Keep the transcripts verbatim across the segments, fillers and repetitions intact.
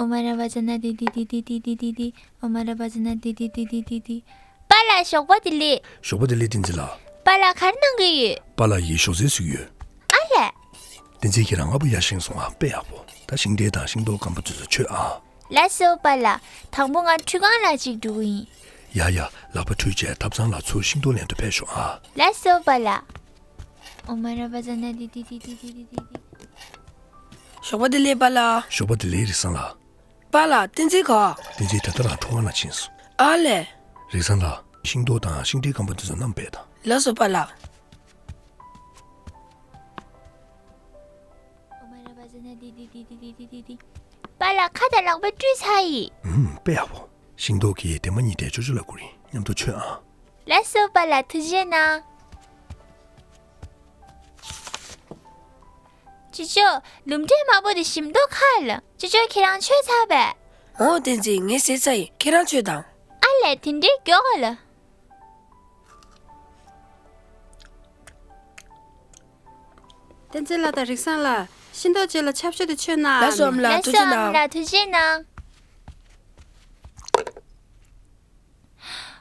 ཨོ་མ་ར་བ་ཛ་ན་དི་དི་དི། ཨོ་མ་ར་བ་ཛ་ན་དི་དི་དི་དི་དི། པཱ་ལགས་ཞོགས་པ་བདེ་ལེགས། ཞོགས་པ་བདེ་ལེགས་བསྟན་འཛིན་ལགས། པཱ་ལགས་ག་རེ་གནང་གི་ཡོད། པཱ་ལགས་ཡིས་ཞོགས་ཟས་བཟོ་གི་ཡོད། ཨ་ལས། བསྟན་འཛིན་ཁྱེད་རང་སྔ་པོ་ཡར་བཞེངས་སོང་ཨ། དཔེ་ཡག་པོ། ད་ཤིང་འབྲས་དང་ཤིང་ཏོག་སྐམ་པོ་དེ་ཚོ་མཆོད་ཨ། ལགས་སོ་པཱ་ལགས། དང་པོ་ང་ཁྲུས་ཁང་ལ་ཅིག་འགྲོ་གི་ཡིན། ཡ་ཡ། ལག་པ་ཁྲུས་བྱས་ཐབ་ཚང་ལ་ཚུར་ཤིང་ཏོག་ལེན་དུ་ཕེབས་ཤོག་ཨ། ལགས་སོ་པཱ་ལགས། ཨོ་མ་ར་བ་ཛ་ན་དི་དི་དི། ཞོགས་པ་བདེ་ལེགས་པཱ་ལགས། ཞོགས་པ་བདེ་ལེགས་རིག་བཟང་ལགས། པཱ་ལགས་བསྟན་འཛིན་ག། བསྟན་འཛིན་ད་ལྟ་རང་ཁྲུས་ཁང་ལ་ཕྱིན་སོང་། ཨ་ལས། རིག་བཟང་ལགས། ཤིང་ཏོག་དང་ཤིང་འབྲས་སྐམ་པོ་དེ་ཚོ་བསྣམས་ཕེབས་དང་། ལགས་སོ་པཱ་ལགས། པཱ་ལགས་ཁ་དང་ལག་པ་བཀྲུས་ཚར་ཡིན། ཨུམ། དཔེ་ཡག་པོ། ཤིང་ཏོག་གི་དེ་མ་གཉིས་དེ་ཅོ་ཅོ་ལ་བསྐུར་ཡིན། མཉམ་དུ་མཆོད་ཨ། ལགས་སོ་པཱ་ལགས། ཐུགས་རྗེ་གནང་། ཅོ་ཅོ། ལུམ་འབྲས་དམར་པོ་དེ་ཞིམ་མདོག་ཁ་ལ། ཅོ་ཅོ་ཁྱེད་རང་མཆོད་ཚར་བས། འོ་བསྟན་འཛིན་ངས་ཟས་ཚར་ཡིན། ཁྱེད་རང་མཆོད་དང་། ཨ་ལས། དེ་འདྲའི་མགྱོགས་ག་ལ། བསྟན་འཛིན་ལགས་དང་རིག་བཟང་ལགས། ཤིང་ཏོག་ཅིག་ལ་ཆབ་ཤོག་དེ་མཆོད་གནང་། ལགས་སོ་ཨ་མ་ལགས། ལགས་ཐུགས་རྗེ་གནང་། ཨ་མ་ལགས་ཐུགས་རྗེ་གནང་།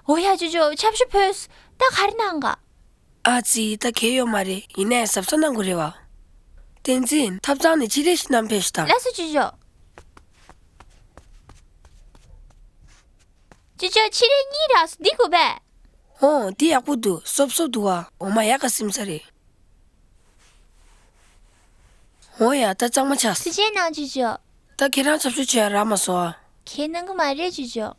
འོ་ཡ་ཅོ་ཅོ་ཆབ་ཤོག་ཕུལ། ད་ག་རེ་གནང་ག། ཨ་ཙི། ད་གལ་ཡོད་མ་རེད། ཡིན་ནའི་གཟབ་གཟབ་གནང་དགོས་རེད་བ། བསྟན་འཛིན་ཐབ་ཚང་ནས་ཕྱིར་རེ་ཞིག་བསྣམས་ཕེབས་ཤོག་དང་། ལགས་སོ་ཅོ་ཅོ། ཅོ་ཅོ་ཕྱིར་རེ་གཉིས་རག་སོང་། འདི་དགོས་པས། ཨོ་འདི་ཡག་པོ་འདུག་སོབ་སོབ་འདུག་བ། འོ་མ་ཡག་ག་སིམ་ས་རེད། འོ་ཡ་ད་གཙང་མ་ཆགས། ཐུགས་རྗེ་གནང་ཅོ་ཅོ། ད་ཁྱེད་རང་ཆབ་ཤོག་མཆོད་ཡ་རག་མ་སོང་ཨ། ཁྱེད་གནང་གི་མ་རེད་ཅོ་ཅོ།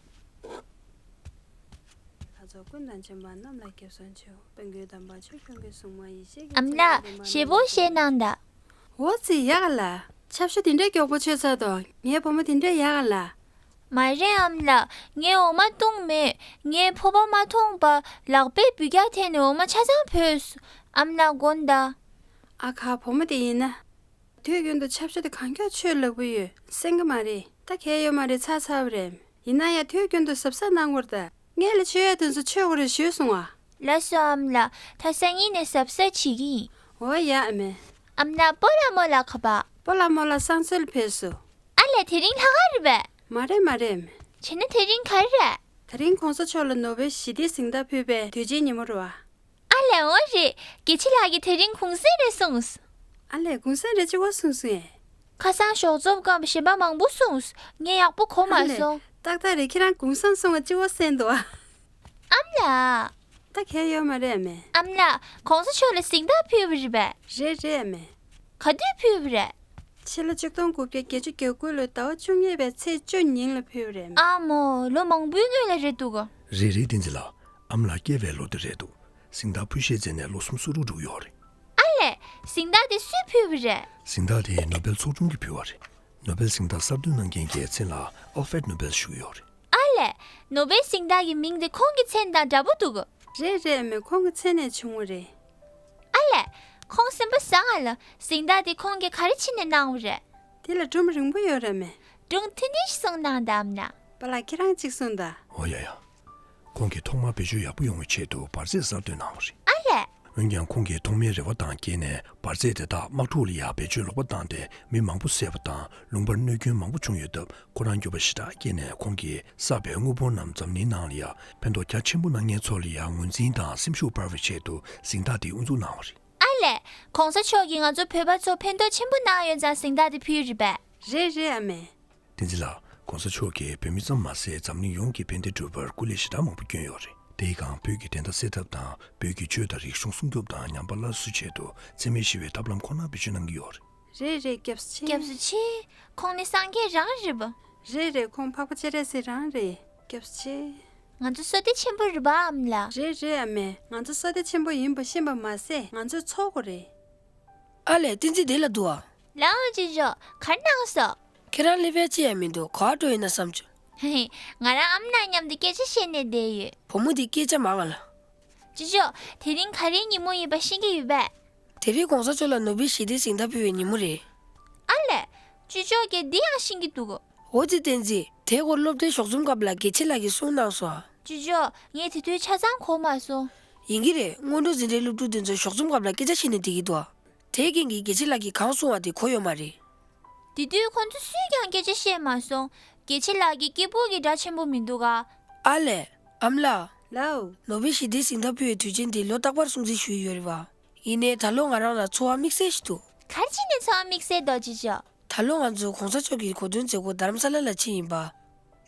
ཨ་མ་ལགས་ཞེ་པོ་ཞེད་གནང་ད། འོ་ཙི་ཡག་ལ། ཆབ་ཤོག་དེ་འདྲའི་མགྱོགས་པོ་མཆོད་ཚར་དོ། ངའི་བུ་མོ་དེ་འདྲའི་ཡག་ལ། མ་རེད་ཨ་མ་ལགས། ངས་འོ་མ་བཏུང་མེད། ངའི་ཕོར་པ་མ་མཐོང་པ་ལག་པས་འབུད་རྒྱག་འཐེན་ནས་འོ་མ་ཆ་ཚང་བུད་སོང་། ཨ་མ་ལགས་དགོངས་དག། ཨ་ཁ། བུ་མོ་དེ་ཡིན་ན། དུས་རྒྱུན་དུ་ཆབ་ཤོག་དེ་གང་མགྱོགས་མཆོད་ལབ་གི་ཡོད། གསན་གི་མ་རེད། ད་གལ་ཡོད་མ་རེད། ཚར་ཚར་བ་རེད། ཡིན་ན་ཡང་དུས་རྒྱུན་དུ་གཟབ་གཟབ་གནང་དགོས་རེད་ད། སྔོན་ལ་མཆོད་ཡ་དེ་ཚོ་མཆོད་དགོས་རེད་ཞུས་སོང་ཨ། ལགས་སོ་ཨ་མ་ལགས། ད་སང་ཉིན་ནས་གཟབ་གཟབ་བྱེད་ཀྱི་ཡིན། འོ་ཡ་ཨ་མ། ཨ་མ་ལགས་སྤོ་ལགས་རྨོ་ལགས་ག་པར། སྤོ་ལགས་རྨོ་ལགས་གསང་སྤྱོད་ལ་ཕེབས་སོང་། ཨ་ལས། དེ་རིང་ལྷག་དཀར་རེད་པས། མ་རེད་མ་རེད། བྱས་ན་དེ་རིང་ག་རེ་རེད། དེ་རིང་གོང་ས་མཆོག་ལ་ནོ་བེལ་ཞི་བདེའི་གཟེངས་རྟགས་ཕུལ་བའི་དུས་ཆེན་ཉིན་མོ་རེད་བ། ཨ་ལས། འོ་རེད། དགེ་ཆེ་ལགས་ཀྱིས་དེ་རིང་གུང་སེང་རེད་གསུངས། ཨ་ལས། གུང་སེང་རེད་ཅེས་པ་གསུངས་སོང་ངས། ཁ་སང་ཞོགས་ཚོམ་སྐབས་གཞན་པ་མང་པོ་གསུངས། ངས་ཡག་པོ་གོ་མ་ཨ་ལས། སོང་། ཏག་ཏག་རེད། ཁྱེད་རང་གུང་སེང་གསུང་བ་ཅེས་པ་གསན་འདུག་ཨ། ཨ་མ་ལགས། ད་གལ་ཡོད་མ་རེད་ཨ་མ། ཨ་མ་ལགས། གོང་ས་མཆོག་ལ་གཟེངས་རྟགས་ཕུལ་བ་རེད་པས། རེད་རེད་ཨ་མ། ག་དུས་ཕུལ་བ་རེད། ཕྱི་ལོ་ཆིག་སྟོང་དགུ་བརྒྱ་བརྒྱད་ཅུ་གྱ་དགུ་ལོའི་ཟླ་བ་བཅུ་གཉིས་པའི་ཚེས་བཅུ་ཉིན་ལ་ཕུལ་བ་རེད་ཨ་མ། ཨ་མོ། ལོ་མང་པོའི་སྔོན་ལ་རེད་འདུག་ག། རེད་རེད་བསྟན་འཛིན་ལགས། ཨ་མ་ལགས་སྐྱེས་པའི་ལོ་དེ་རེད་འདུག། གཟེངས་རྟགས་ཕུལ་བཞེས་མཛད་ནས་ལོ་སུམ་ཅུ་སོ་དྲུག་འགྲོ་གི་ཡོད་རེད། ཨ་ལས། གཟེངས་རྟགས་དེ་སུས་ཕུལ་བ་རེད། གཟེངས་རྟགས་དེ་ནོ་བེལ་ཚོགས་ཆུང་གིས་ཕུལ་བ་རེད། ནོ་བེལ་གཟེངས་རྟགས་གསར་གཏོད་གནང་མཁན་གྱི་མཚན་ལ་ཨལ་ཧྥེཌ་ནོ་བེལ་ཞུ་གི་ཡོད་རེད། ཨ་ལས། ནོ་བེལ་གཟེངས་རྟགས་ཀྱི་མིང་དེ་ཁོང་གི་མཚན་དང་འདྲ་པོ་འདུག། རེད་རེད་ཨ་མ། ཁོང་གི་མཚན་ནས་བྱུང་བ་རེད། ཨ་ལས། ཁོང་སེམས་པ་བཟང་ང་ལ། གཟེངས་རྟགས་དེ་ཁོང་གིས་ག་རེ་བྱས་ནས་གནང་བ་རེད། དེ་ལ་སྒྲུང་རིང་པོ་ཡོད་རེད་ཨ་མ། སྒྲུང་ཐུང་ཐུང་ཞིག་གསུང་གནང་དང་ཨ་མ་ལགས། པཱ་ལགས་ཁྱེད་རང་གཅིག་གསུང་དང་། འོ་ཡ་ཡ། ཁོང་གིས་ཐོག་མར་བེད་སྤྱོད་ཡག་པོ་ཡོང་བའི་ཆེད་དུ་འབར་རྫས་གསར་གཏོད་གནང་བ་རེད། ཨ་ལས། འོན་ཀྱང་ཁོང་གིས་ཐོག་མའི་རེ་བ་དང་འགལ་ནས་འབར་རྫས་དེ་དག་དམག་འཁྲུག་ལ་ཡང་བེད་སྤྱོད་ལོག་པ་བཏང་སྟེ་མི་མང་པོ་བསད་པ་དང་ལུང་པར་གནོད་སྐྱོན་མང་པོ་བྱུང་ཡོད་སྟབས། ཁོ་རང་འགྱོད་པ་ཞེ་དྲག་སྐྱེས་ནས་ཁོང་གིས་བསགས་པའི་དངོས་པོ་རྣམས་འཛམ་གླིང་ནང་ལ་ཡང་ཕན་ཐོགས་རྒྱ་ཆེན་པོ་གནང་མཁན་ཚོ་ལ་ཡང་ངོས་འཛིན་དང་སེམས་ཤུགས་སྤར་བའི་ཆེད་དུ་གཟེངས་རྟགས་འདི་དབུ་འཛུགས་གནང་བ་རེད། ཨ་ལས། གོང་ས་མཆོག་གིས་ང་ཚོ་བོད་པ་ཚོ་ཕན་ཐོགས་ཆེན་པོ་གནང་ཡོད་ཙང་གཟེངས་རྟགས་འདི་ཕུལ་རེད་པས། རེད་རེད་ཨ་མ། བསྟན་འཛིན་ལགས། གོང་ས་མཆོག་གིས་བོད་མི་ཙམ་མ་ཟད་འཛམ་གླིང་ཡོངས་ཀྱི་ཕན་བདེ་སྒྲུབ་པར་སྐུ་ལས་ཞེ་དྲག་མང་པོ་བསྐྱོན་ཡོད་རེད། དེའི་སྒང་བོད་ཀྱི་བདེན་མཐའ་གསལ་ཐབས་དང་བོད་ཀྱི་ཆོས་དང་རིག་གཞུང་སྲུང་སྐྱོབ་དང་ཉམས་པ་སླར་གསོའི་ཆེད་དུ་འཚེ་མེད་ཞི་བའི་ཐབས་ལམ་ཁོ་ན་བེད་སྤྱོད་གནང་གི་ཡོད་རེད། རེད་རེད། སྐྱབས་སུ་མཆི། སྐྱབས་སུ་མཆི། ཁོང་ནི་སངས་རྒྱས་རང་རེད་པ། རེད་རེད། ཁོང་འཕགས་པ་སྤྱན་རས་གཟིགས་རང་རེད། སྐྱབས་སུ་མཆི། ང་ཚོ་བསོད་བདེ་ཆེན་པོ་རེད་པ་ཨ་མ་ལགས། རེད་རེད་ཨ་མ། ང་ཚོ་བསོད་བདེ་ཆེན་པོ་ཡིན་པ་ཤེས་པ་མ་ཟད་ང་ཚོའི་ཚོགས་པ་རེད། ཨ་ལས། བསྟན་འཛིན་འདི་ལ་འདུག་ཨ། ལགས་འོང་ཅོ་ཅོ། ག་རེ་གནང་སོང་། ཁྱེད་རང་སླེབས་ཡ་ཅི་ཡང་མི་འདུག། ག་པར་འགྲོ་ཡིན་ན་བསམ་བྱུང་། ཧེ་ཧེ། ང་རང་ཨ་མ་ནང་མཉམ་དུ་སྐད་ཆ་བཤད་ནས་བསྡད་ཡོད། བུ་མོ་འདི་སྐད་ཆ་མང་ང་ལ། ཅོ་ཅོ། དེ་རིང་ག་རེའི་ཉིན་མོ་ཡིན་པ་ཤེས་ཀྱི་ཡོད་པས། དེ་རིང་གོང་ས་མཆོག་ལ་ནོ་བེལ་ཞི་བདེའི་གཟེངས་རྟགས་ཕུལ་བའི་ཉིན་མོ་རེད། ཨ་ལས། ཅོ་ཅོ་གིས་འདི་ཡང་ཤེས་ཀྱི་འདུག། འོ་ཙི་བསྟན་འཛིན། དེའི་སྐོར་སློབ་གྲྭའི་ཞོགས་ཚོམས་སྐབས་ལ་དགེ་ཆེ་ལགས་ཀྱིས་གསུངས་གནང་སོང་། ཅོ་ཅོ། ངས་དེ་དུས་ཆ་ཚང་གོ་མ་སོང་། ཡིན་གྱི་རེད། སྔོན་འགྲོ་འཛིན་གྲྭའི་སློབ་ཕྲུག་དེ་ཚོས་ཞོགས་ཚོམས་སྐབས་ལ་སྐད་ཆ་བཤད་ནས་བསྡད་ཀྱི་འདུག། དེའི་རྐྱེན་གྱིས་དགེ་ཆེ་ལགས་ཀྱིས་གང་གསུངས་པ་དེ་གོ་ཡོད་མ་རེད། དེ་དུས་ཁོང་ཚོ་སུས་ཀྱང་སྐད་ཆ་བཤད་མ་སོང་། དགེ་ཆེ་ལགས་ཀྱི་སྐད་སྦུག་གི་སྒྲ་ཆེན་པོ་མི་འདུག་ག་ཨ་ལས། ཨ་མ་ལགས། ལའོ། ནོ་བེལ་ཞི་བདེའི་གཟེངས་རྟགས་ཕུལ་བའི་དུས་ཆེན་དེ་ལོ་རྟག་པར་སྲུང་བརྩི་ཞུས་ཡོད་རེད་བ། ཡིན་ནའི་ད་ལོ་ང་རང་ལ་ཚོར་བ་དམིགས་བསལ་ཞིག་འདུག་ག་རེ་བྱས་ནས་ཚོར་བ་དམིགས་བསལ་འདུག་ཅི་ཅོ། ད་ལོ་ང་ཚོ་གོང་ས་མཆོག་གི་གོ་སྟོན་མཛད་སྒོ་རྡ་རམ་ས་ལ་ལ་ཕྱིན་ཡིན་པ།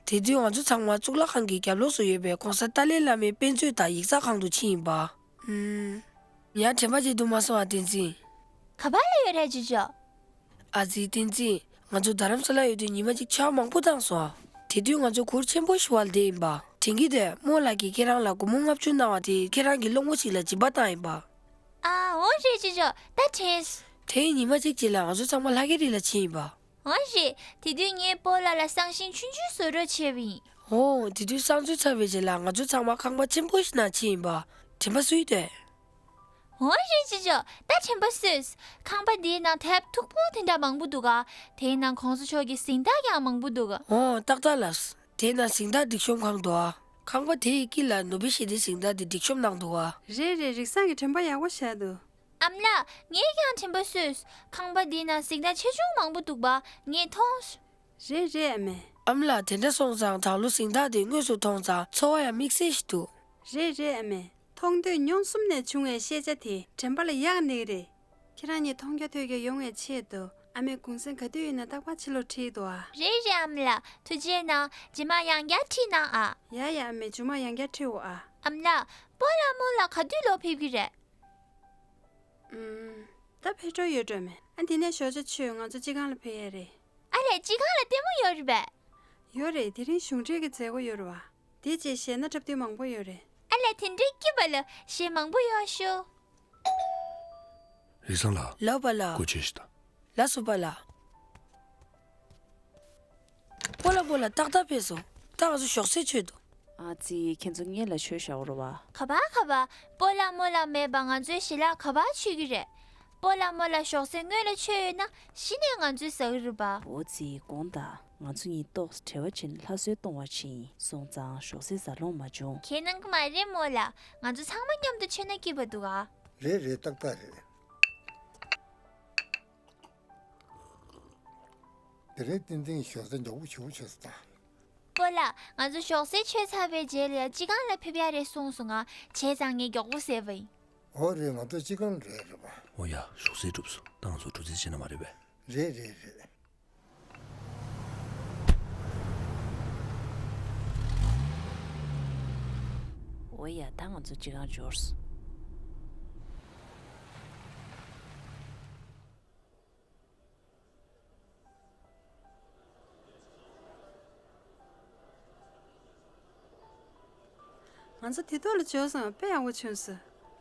དེ་དུས་ང་ཚོ་ཚང་མ་གཙུག་ལག་ཁང་གི་རྒྱབ་ལོགས་སུ་ཡོད་པའི་༧གོང་ས་ཏཱ་ལའི་བླ་མའི་དཔེ་མཛོད་དང་ཡིག་ཚགས་ཁང་དུ་ཕྱིན་ཡིན་པ། ཨུམ། ཡང་དྲན་པ་བརྗེད་འདུག་མ་སོང་ཨ་བསྟན་འཛིན། ག་པར་ལ་ཡོད་རེད་ཅི་ཅོ། ཨ་ཙི་བསྟན་འཛིན། ང་ཚོ་རྡ་རམ་ས་ལ་ཡོད་དུས་ཉི་མ་གཅིག་ཆར་པ་མང་པོ་བཏང་སོང་ཨ། དེ་དུས་ང་ཚོ་གུར་ཆེན་པོ་ཞིག་བར་བསྡད་ཡིན་པ། དྲན་གྱི་འདུག་རྨོ་ལགས་ཀྱིས་ཁྱེད་རང་ལ་སྒོར་མོ་ལྔ་བཅུ་གནང་བ་དེ་ཁྱེད་རང་གི་སློང་མོ་ཞིག་ལ་སྦྱིན་པ་བཏང་ཡིན་པ། ཨ་འོ་རེད་ཅི་ཅོ་ད་དྲན། དེ་ཡི་ཉི་མ་གཅིག་རྗེས་ལ་ང་ཚོ་ཚང་མ་ལྷ་སྐལ་རི་ལ་ཕྱིན་ཡིན་པ། འོ་རེད། དེ་དུས་ངས་སྤོ་ལགས་ལ་བསང་ཤིང་ཆུང་ཆུང་བཟོ་རོགས་བྱས་པ་ཡིན། འོ་དེ་དུས་བསང་མཛོད་ཚར་བའི་རྗེས་ལ་ང་ཚོ་ཚང་མ་ཁང་པ་ཆེན་པོ་ཞིག་ནང་ཕྱིན་ཡིན་པ། དྲན་པ་གསོས་འདུག་འོ་རེད་ཅི་ཅོ་ད་དྲན་པ་གསོས། ཁང་པ་འདིའི་ནང་དེབ་མཐུག་པོ་དེ་འདྲ་མང་པོ་འདུག་ག་དེའི་ནང་གོང་ས་མཆོག་གི་གཟེངས་རྟགས་ཀྱང་མང་པོ་འདུག་ག་འོ་ཏག་ཏག་ལགས། དེའི་ནང་གཟེངས་རྟགས་སྒྲིག་གཤོམ་ཁང་འདུག་ཨ། ཁང་པ་དེ་ཡི་དཀྱིལ་ལ་ནོ་བེལ་ཞི་བདེའི་གཟེངས་རྟགས་དེ་སྒྲིག་གཤོམ་གནང་འདུག་ཨ། རེད་རེད། རིག་བཟང་གིས་དྲན་པ་ཡག་པོ་བཞག་འདུག་ཨ་མ་ལགས། ངས་ཀྱང་དྲན་པ་གསོས། ཁང་པ་འདིའི་ནང་གཟེངས་རྟགས་ཆེ་ཆུང་མང་པོ་འདུག་པ་ངས་མཐོང་། རེད་རེད་ཨ་མས། ཨ་མ་ལགས། དེ་འདྲ་སོང་ཙང་ད་ལོ་གཟེངས་རྟགས་དེ་དངོས་སུ་མཐོང་ཙང་ཚོར་བ་ཡང་དམིགས་བསལ་ཞིག་འདུག་རེད་རེད་ཨ་མས། མཐོང་ཐོས་མྱོང་གསུམ་ནས་བྱུང་བའི་ཤེས་བྱ་དེ་དྲན་པ་ལ་ཡག་གནས་ཀྱི་རེད། ཁྱེད་རང་གཉིས་མཐོང་རྒྱ་ཐོས་རྒྱ་ཡོང་བའི་ཆེད་དུ་ཨ་མས་གུང་སེང་ག་དུས་ཡིན་ན་རྟག་པར་ཕྱི་ལོགས་ཁྲིད་འདུག་ཨ། རེད་རེད་ཨ་མ་ལགས། ཐུགས་རྗེ་གནང་། རྗེས་མ་ཡང་བསྐྱར་ཁྲིད་གནང་ཨ། ཡ་ཡ་ཨ་མས། མཇུག་མ་ཡང་བསྐྱར་ཁྲིད་འོ་ཨ། ཨ་མ་ལགས། སྤོ་ལགས་རྨོ་ལགས་ག་དུས་ལོག་ཕེབས་ཀྱི་རེད། ཨུམ། ད་ཕེབས་འགྲོ་ཡོད་འགྲོ་མེད། ཨ་འདི་ནས་ཞོགས་ཇ་མཆོད་ང་ཚོ་སྤྱི་ཁང་ལ་ཕེབས་ཡ་རེད། ཨ་ལས། སྤྱི་ཁང་ལ་ལྟད་མོ་ཡོད་རེད་པས། ཡོད་རེད། དེ་རིང་གཞུང་འབྲེལ་གྱི་མཛད་སྒོ་ཡོད་རེད་བ། དེ་རྗེས་གཞས་སྣ་འཁྲབ་སྟོན་མང་པོ་ཡོད་རེད། ཨ་ལས། དེ་འདྲའི་སྐྱིད་པ་ལ་གཞས་མང་པོ་ཡོད་ཤོག་རིག་བཟང་ལགས། ལགས་པ་ལགས། སྒོ་ཕྱེ་ཤིག་དང་། ལགས་སོ་པ་ལགས། སྤོ་ལགས་སྤོ་ལགས། ཏག་ཏག་ཕེབས་སོང་། ད་ང་ཚོ་ཞོགས་ཟས་མཆོད་དོ། ཨ་ཙི། ཁྱེད་ཚོ་སྔོན་ལ་མཆོད་བཞག་རོགས་བ། ག་པ་ག་པ། སྤོ་ལགས་རྨོ་ལགས་མེད་པ་ང་ཚོའི་ཞལ་ལག་ག་པར་མཆོད་ཀྱི་རེད། སྤོ་ལགས་རྨོ་ལགས་ཞོགས་ཟས་སྔོན་ལ་མཆོད་ཡོད་ན་གཞི་ནས་ང་ཚོས་ཟ་གི་རེད་པ། འོ་ཙི། དགོངས་དག་ང་ཚོ་གཉིས་ཏོག་ཙམ་བྲེལ་བ་བྱས་ནས་ལྷ་གསོལ་གཏོང་བར་ཕྱིན་ཡིན། སོང་ཙང་ཞོགས་ཟས་ཟ་ལོང་མ་བྱུང་། ཁྱད་གནང་གི་མ་རེད་རྨོ་ལགས། ང་ཚོ་ཚང་མ་མཉམ་དུ་མཆོད་ན་སྐྱིད་པ་འདུག་ག་རེད་རེད། ཏག་ཏག་རེད། དེ་རིང་བསྟན་འཛིན་ཞོགས་ཟས་མགྱོགས་པོ་ཞེ་པོ་མཆོད་སོང་ད། སྤོ་ལགས། ང་ཚོ་ཞོགས་ཟས་མཆོད་ཚར་བའི་རྗེས་ལ་ཡང་སྤྱི་ཁང་ལ་ཕེབས་ཡ་རེད་གསུངས་སོང་ང་། བྱས་ཙང་ངས་མགྱོགས་པོ་ཟས་པ་ཡིན། འོ་རེད། ང་ཚོ་སྤྱི་ཁང་ལ་རེད་རེད་པ། འོ་ཡ། ཞོགས་ཟས་གྲུབ་སོང་། ད་ང་ཚོ་གྲུ་རྩེད་བྱེད་ན་མ་རེད་པས། རེད་རེད་རེད། འོ་ཡ། ད་ང་ཚོ་སྤྱི་ཁང་འབྱོར་སོང་། ང་ཚོ་དེ་ཐོག་ལ་འབྱོར་སོང་། དཔེ་ཡག་པོ་བྱུང་སོང་།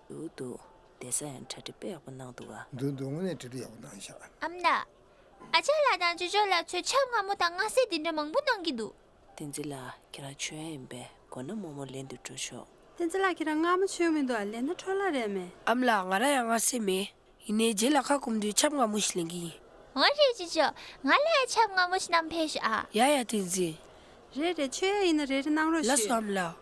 འདུག་འདུག་བསྡད་ས་ཡང་གྲ་སྒྲིག་དཔེ་ཡག་པོ་གནང་འདུག་ག་འདུག་འདུག་དངོས་གནས་གྲ་སྒྲིག་ཡག་པོ་གནང་ཤག་ཨ་མ་ལགས། ཨ་ཅག་ལགས་དང་ཅོ་ཅོ་ལགས་ཚོས་ཆབ་མངར་མོ་དང་མངར་ཟས་འདི་འདྲ་མང་པོ་གནང་གི་འདུག་བསྟན་འཛིན་ལགས། ཁྱེད་རང་མཆོད་ཡ་ཡིན་པས་མགོ་ན་རྨོ་མོ་ལེན་དུ་འགྲོ་ཤོག་བསྟན་འཛིན་ལགས། ཁྱེད་རང་མངར་མོ་མཆོད་མི་འདུག་ཨ། ལེན་ན་འཕྲོ་བརླག་རེད་མེད། ཨ་མ་ལགས། ང་རང་ཡང་མངར་ཟས་མེད། ཡིན་ནའི་རྗེས་ལ་ཁ་སྐོམ་དུས་ཆབ་མངར་མོ་ཞིག་ལེན་གྱི་ཡིན། འོ་རེད་ཅོ་ཅོ། ང་ལ་ཡང་ཆབ་མངར་མོ་ཞིག་བསྣམས་ཕེབས་ཤོག་ཨ། ཡ་ཡ་བསྟན་འཛིན། རེད་རེད། མཆོད་ཡ་ཡིན་ན་རེ་རེ་གནང་རོགས་ཞུ། ལགས་སོ་ཨ་མ་ལགས།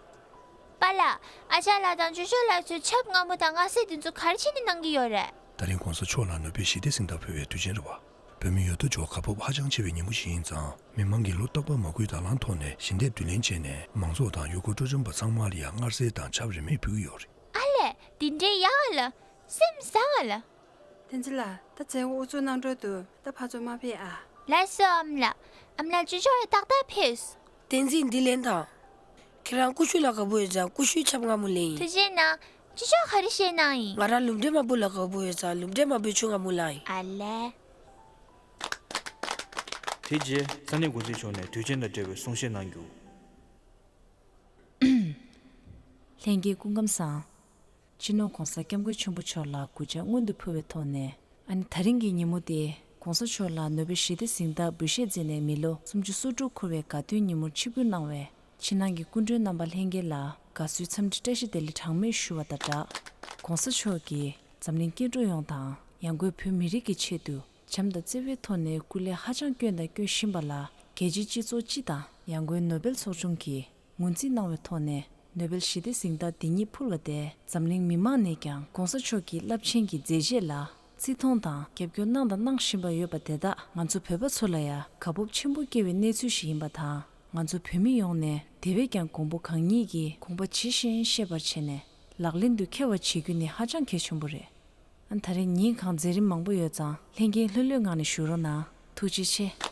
པཱ་ལགས། ཨ་ཅག་ལགས་དང་ཅོ་ཅོ་ལགས་ཚོས་ཆབ་མངར་མོ་དང་མངར་ཟས་འདི་ཚོ་ག་རེ་བྱས་ནས་གནང་གི་ཡོད་རེད། དེ་རིང་གོང་ས་མཆོག་ལ་ནོ་བེལ་ཞི་བདེ་གཟེངས་རྟགས་ཕུལ་བའི་དུས་ཆེན་རེད་བ། བོད་མི་ཡོད་དོ་ཅོག་དགའ་སྤོབས་ཧ་ཅང་ཆེ་བའི་ཉིན་མོ་ཞིག་ཡིན་ཙང་། མི་མང་གིས་ལོ་རྟག་པར་མ་བསྐུལ་དང་བླངས་ཐོག་ནས་ཞལ་འདེབས་བསྡུ་ལེན་བྱས་ནས་མང་ཚོགས་དང་ཡུལ་སྐོར་སྤྲོ་འཆམ་པ་ཚང་མ་ལ་ཡང་མངར་ཟས་དང་ཆབ་རིན་མེད་ཕུལ་གྱི་ཡོད་རེད། ཨ་ལས། འདི་འདྲའི་ཡག་ལ། སེམས་བཟང་ལ། བསྟན་འཛིན་ལགས། ད་མཛད་སྒོ་དབུ་འཛུགས་གནང་འགྲོ་འདུག་ད་ཕར་ཚུར་མ་ཕེབས་ཨ། ལགས་སོ་ཨ་མ་ལགས། ཨ་མ་ལགས་ཅོ་ཅོ་ཡང་ཏག་ཏག་ཕེབས། བསྟན་འཛིན། འདི་ལེན་དང་། ཁྱེད་རང་ཀུ་ཤུ་ལ་དགའ་པོ་ཡོད་ཙང་ཀུ་ཤུའི་ཆབ་མངར་མོ་ལེན་ཡིན། ཐུགས་རྗེ་གནང་། ཅོ་ཅོ་ག་རེ་བཤད་གནང་ཡིན། ང་རང་ལུམ་འབྲས་མ་བུ་ལ་དགའ་པོ་ཡོད་ཙང་ལུམ་འབྲས་མ་བུའི་ཆུ་མངར་མོ་ལེན་ཡིན། ཨ་ལས། དེ་རྗེས་ས་གནས་འགོ་འཛིན་མཆོག་ནས་དུས་ཆེན་དང་འབྲེལ་བའི་གསུང་བཤད་གནང་རྒྱུ། ལྷན་རྒྱས་སྐུ་ཁམས་བཟང་། སྤྱི་ནོར་༧གོང་ས་༧སྐྱབས་མགོན་ཆེན་པོ་མཆོག་ལ་གུས་ཕྱག་སྔོན་དུ་ཕུལ་བའི་ཐོག་ནས། ཨ་ནི་དེ་རིང་གི་ཉིན་མོ་དེ་༧གོང་ས་མཆོག་ལ་ནོ་བེལ་ཞི་བདེ་གཟེངས་རྟགས་འབུལ་བཞེས་མཛད་ནས་མི་ལོ་སུམ་ཅུ་སོ་དྲུག་འཁོར་བའི་དགའ་སྟོན་ཉིན་མོར་ཆིབས་བསྒྱུར་གནང་བའི་ཕྱི་ནང་གི་སྐུ་མགྲོན་རྣམ་པ་ལྷན་རྒྱས་ལ་དགའ་བསུའི་འཚམས་འདྲི་བཀྲ་ཤིས་བདེ་ལེགས་གྲངས་མེད་ཞུ་བ་དང་སྦྲགས། ༧གོང་ས་མཆོག་གིས་འཛམ་གླིང་སྐྱེ་འགྲོ་ཡོངས་དང་ཡང་སྒོས་བོད་མི་རིགས་ཀྱི་ཆེད་དུ་བྱམས་དང་བརྩེ་བའི་ཐོག་ནས་སྐུ་ལས་ཧ་ཅང་བསྐྱོན་དང་སྐྱོན་བཞིན་པ་ལ་རྒྱལ་སྤྱིའི་སྤྱི་ཚོགས་སྤྱི་དང་ཡང་སྒོས་ནོ་བེལ་ཚོགས་ཆུང་གིས་ངོས་འཛིན་གནང་བའི་ཐོག་ནས་ནོ་བེལ་ཞི་བདེ་གཟེངས་རྟགས་འདི་ཉིད་ཕུལ་བ་དེ་འཛམ་གླིང་མི་མང་ནས་ཀྱང་༧གོང་ས་མཆོག་གི་རླབས་ཆེན་གྱི་མཛད་རྗེས་ལ་ བརྩི་མཐོང་དང་རྒྱབ་སྐྱོར་གནང་དང་གནང་བཞིན་པ་ཡོད་པ་དེ་དག་ང་ཚོ་བོད་པ་ཚོ་ལ་ཡང་དགའ་སྤོབས་ཆེན་པོ་སྐྱེ་བའི་གནས་ཚུལ་ཞིག་ཡིན་པ་དང་། ང་ཚོ་བོད་མི་ཡོངས་ནས་དེ་བས་ཀྱང་མགོན་པོ་གང་ཉིད་ཀྱི་དགོངས་པ་ཇི་བཞིན་ཤེས་པར་བྱས་ནས་ལག་ལེན་དུ་འཁེལ་བ་བྱེད་རྒྱུ་ནི་ཧ་ཅང་གལ་ཆེན་པོ་རེད། ཨ་ད་རེས་ཉིན་གང་མཛད་རིམ་མང་པོ་ཡོད་ཙང་ལྷན་རྒྱས་ལྷོད་ལྷོད་ངང་ནས་བཞུགས་རོགས་གནང་། ཐུགས་རྗེ་ཆེ།